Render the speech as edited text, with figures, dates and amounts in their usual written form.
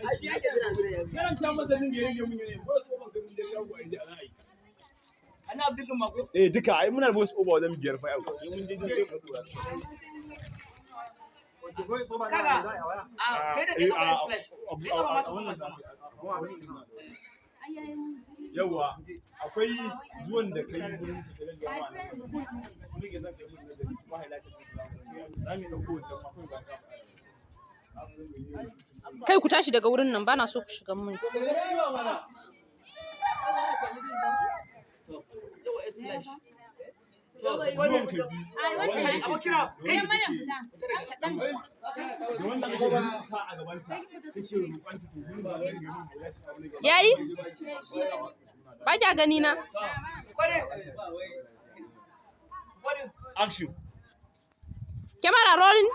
Karanta masa din ya rage mun yanayin voice over, sai mun je shago a yi za a yi. Ana Abdul din mako. Eh, duka ai muna da voice over wajen biyar fa yau. Sai mun je din sai mu dora. Kaga. A kai da kai ka splash. Kai ka ma wannan yawa akwai zuwan da kai wurin ta da gama nan mun ga zan kai mun nazari kuma highlight din za mu dauko wancan ma kai ba ka. Kai, ku tashi daga wurin nan, bana so ku shiga mun. Yawa, splash. Zuwan ka biyu. Abokina. Kai da wanda kake sa a gaban ta kake roƙon ta, to gurin da zan yi mun highlight a wani gaba. Yayi? Ba kya gani na? Kware. Kware. Action. Camera rolling.